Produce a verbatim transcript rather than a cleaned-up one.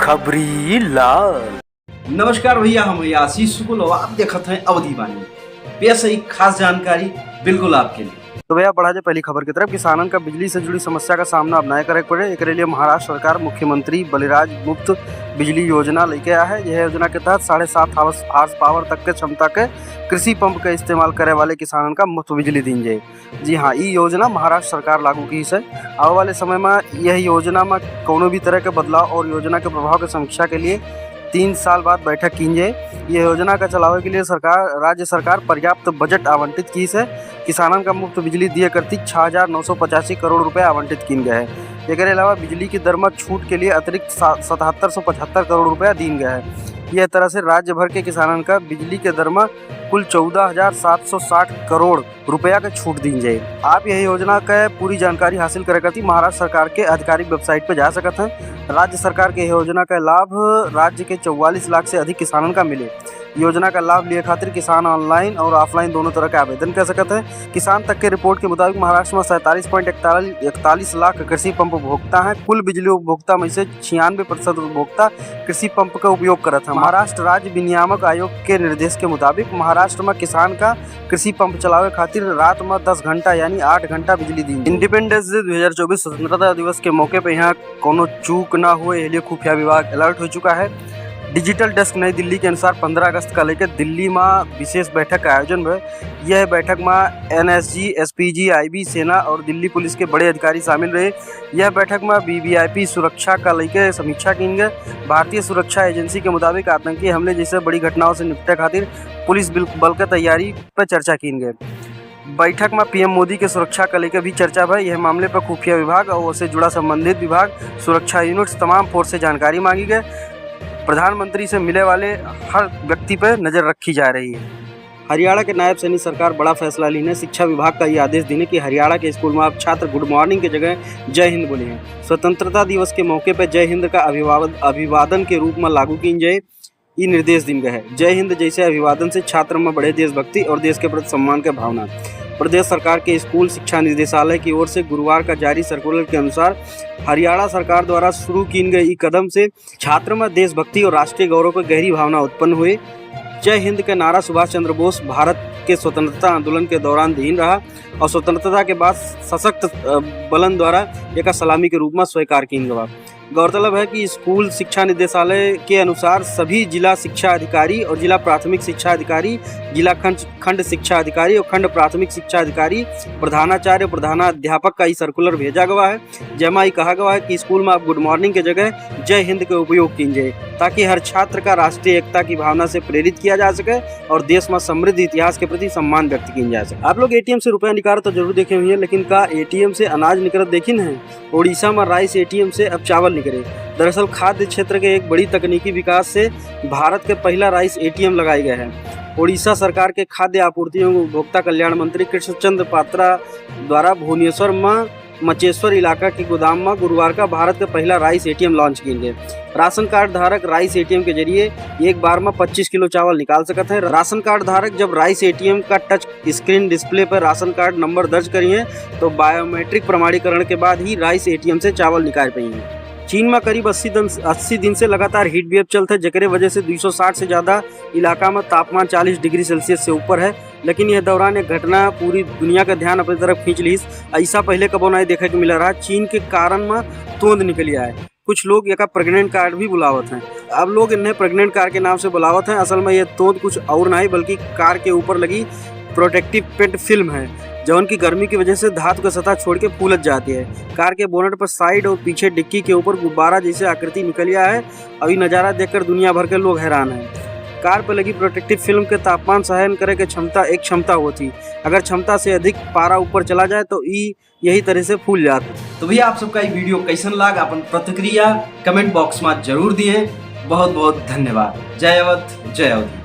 खबरी लाल। नमस्कार भैया, हम भैया आशीष शुक्ल और आप देखत हैं अवधी वाणी। पेश है एक खास जानकारी बिल्कुल आपके लिए। तो भैया, बढ़ा जाए पहली खबर की तरफ। किसानन का बिजली से जुड़ी समस्या का सामना अब नाय करे के पड़े। एकरे लिए महाराष्ट्र सरकार मुख्यमंत्री बलिराज मुफ्त बिजली योजना लेके आया है। यह योजना के तहत साढ़े सात हाउस, हाउस पावर तक के क्षमता के कृषि पंप के इस्तेमाल करे वाले किसानन का मुफ्त बिजली दीन जाए। जी हाँ, ई योजना महाराष्ट्र सरकार लागू कीस है। आवे वाले समय में यह योजना में कौनो भी तरह के बदलाव और योजना के प्रभाव के समीक्षा के लिए तीन साल बाद बैठक कीन जाए। यह योजना का चलावे के लिए सरकार, राज्य सरकार पर्याप्त बजट आवंटित कीस है। किसानन का मुफ्त बिजली दिए करती छह हजार नौ सौ पचासी करोड़ रुपया आवंटित कीन गए है। एकरे अलावा बिजली की दर में छूट के लिए अतिरिक्त सा-, सतहत्तर सौ पचहत्तर करोड़ रुपया दीन गए है। यह तरह से राज्य भर के किसानन का बिजली के दर में कुल चौदह हजार सात सौ साठ करोड़ रुपया के छूट दीन जाए। आप यह योजना के पूरी जानकारी हासिल करे खातिर महाराष्ट्र सरकार के आधिकारिक वेबसाइट पे जा सकत हैं। राज्य सरकार के योजना का लाभ राज्य के चौवालीस लाख से अधिक किसानन का मिले। योजना का लाभ लिए खातिर किसान ऑनलाइन और ऑफलाइन दोनों तरह के आवेदन कर सकत हैं। किसान तक के रिपोर्ट के मुताबिक महाराष्ट्र में सैंतालीस पॉइंट इकतालीस लाख कृषि पंप उपभोक्ता हैं। कुल बिजली उपभोक्ता में से छियानवे प्रतिशत उपभोक्ता कृषि पंप का उपयोग करत हैं। महाराष्ट्र राज्य विनियामक आयोग के निर्देश के मुताबिक महाराष्ट्र में किसान का कृषि पंप चलावे खातिर रात में दस घंटा यानी आठ घंटा बिजली दी। इंडिपेंडेंस डे दो हज़ार चउबीस स्वतंत्रता दिवस के मौके पे यहाँ कौनो चूक ना हुए, एह लिए खुफिया विभाग अलर्ट हो चुका है। डिजिटल डेस्क नई दिल्ली के अनुसार पन्द्रह अगस्त का लेकर दिल्ली में विशेष बैठक का आयोजन भय। यह बैठक में एनएसजी, एसपीजी, आईबी, सेना और दिल्ली पुलिस के बड़े अधिकारी शामिल रहे। यह बैठक में वीवीआईपी सुरक्षा का लेकर समीक्षा कीन गए। भारतीय सुरक्षा एजेंसी के मुताबिक आतंकी हमले जैसे बड़ी घटनाओं से निपटे खातिर पुलिस बिल-, बल के तैयारी पर चर्चा कीन गए। बैठक में पीएम मोदी के सुरक्षा का लेकर भी चर्चा भय। यह मामले पर खुफिया विभाग और उससे जुड़ा संबंधित विभाग, सुरक्षा यूनिट्स, तमाम फोर्स से जानकारी मांगी गए। प्रधानमंत्री से मिले वाले हर व्यक्ति पर नजर रखी जा रही है। हरियाणा के नायब सैनी सरकार बड़ा फैसला लीन है। शिक्षा विभाग का ये आदेश दीन है कि हरियाणा के स्कूल में अब छात्र गुड मॉर्निंग के जगह जय हिंद बोले हैं। स्वतंत्रता दिवस के मौके पर जय हिंद का अभिवादन, अभिवादन के रूप में लागू कीन जाए, ई निर्देश दीन गए है। जय हिंद जैसे अभिवादन से छात्र में बढ़े देशभक्ति और देश के प्रति सम्मान के भावना। प्रदेश सरकार के स्कूल शिक्षा निदेशालय की ओर से गुरुवार का जारी सर्कुलर के अनुसार हरियाणा सरकार द्वारा शुरू कीन गए ई कदम से छात्र में देशभक्ति और राष्ट्रीय गौरव की गहरी भावना उत्पन्न हुई। जय हिंद का नारा सुभाष चंद्र बोस भारत के स्वतंत्रता आंदोलन के दौरान दीन रहा और स्वतंत्रता के बाद सशक्त, अ, बलन द्वारा एका सलामी के रूप में स्वीकार कीन गवा। गौरतलब है कि स्कूल शिक्षा निदेशालय के अनुसार सभी जिला शिक्षा अधिकारी और जिला प्राथमिक शिक्षा अधिकारी, जिला खंड, खंड शिक्षा अधिकारी और खंड प्राथमिक शिक्षा अधिकारी, प्रधानाचार्य, प्रधानाध्यापक का ई सर्कुलर भेजा गवा है, जेमा ई कहा गवा है कि स्कूल में अब गुड मॉर्निंग के जगह जय हिंद के उपयोग कीन जाए, ताकि हर छात्र का राष्ट्रीय एकता की भावना से प्रेरित किया जा सके और देश में समृद्ध इतिहास के प्रति सम्मान व्यक्त कीन जा सके। आप लोग एटीएम से रुपया निकाल तो जरूर देखे हुए हैं, लेकिन का एटीएम से अनाज निकलत देखिन है? ओडिशा में राइस एटीएम से अब चावल निकले। दरअसल खाद्य क्षेत्र के एक बड़ी तकनीकी विकास से भारत के पहला राइस एटीएम लगाए गए हैं। ओडिशा सरकार के खाद्य आपूर्ति एवं उपभोक्ता कल्याण मंत्री कृष्णचंद्र पात्रा द्वारा भुवनेश्वर में मचेश्वर इलाका के गोदाम में गुरुवार का भारत के पहला राइस एटीएम लॉन्च कीन गए। राशन कार्ड धारक राइस एटीएम के जरिए एक बार में पच्चीस किलो चावल निकाल सकत हैं। राशन कार्ड धारक जब राइस एटीएम का टच स्क्रीन डिस्प्ले पर राशन कार्ड नंबर दर्ज करिए तो बायोमेट्रिक प्रमाणीकरण के बाद ही राइस एटीएम से चावल निकाल पाएंगे। चीन में करीब अस्सी दिन, अस्सी दिन से लगातार हीट वेव चलत है, जेकरे वजह से दो सौ साठ से ज्यादा इलाका में तापमान चालीस डिग्री सेल्सियस से ऊपर है। लेकिन यह दौरान एक घटना पूरी दुनिया का ध्यान अपनी तरफ खींच लीस। ऐसा पहले कबो नाई देखे के मिला रहा। चीन के कारन में तोंद निकल आए। कुछ लोग एका प्रेग्नेंट कार भी बुलावत हैं। अब लोग इन्हें प्रेग्नेंट कार के नाम से बुलावत हैं। असल में ये तोंद कुछ और नाई बल्कि कार के ऊपर लगी प्रोटेक्टिव पेंट फिल्म है, जौन की गर्मी की वजह से धातु का सतह छोड़ के फूलत जाती है। कार के बोनट पर साइड और पीछे डिक्की के ऊपर गुब्बारा जैसे आकृति निकल आया है। अब ये नज़ारा देखकर दुनिया भर के लोग हैरान हैं। कार पर लगी प्रोटेक्टिव फिल्म के तापमान सहन करे के क्षमता एक क्षमता होती। अगर क्षमता से अधिक पारा ऊपर चला जाए तो ई यही तरह से फूल जात। तो भैया, आप सबका ई वीडियो कैसन लाग, अपन प्रतिक्रिया कमेंट बॉक्स में जरूर दिए। बहुत बहुत धन्यवाद। जय अवध, जय अवधी।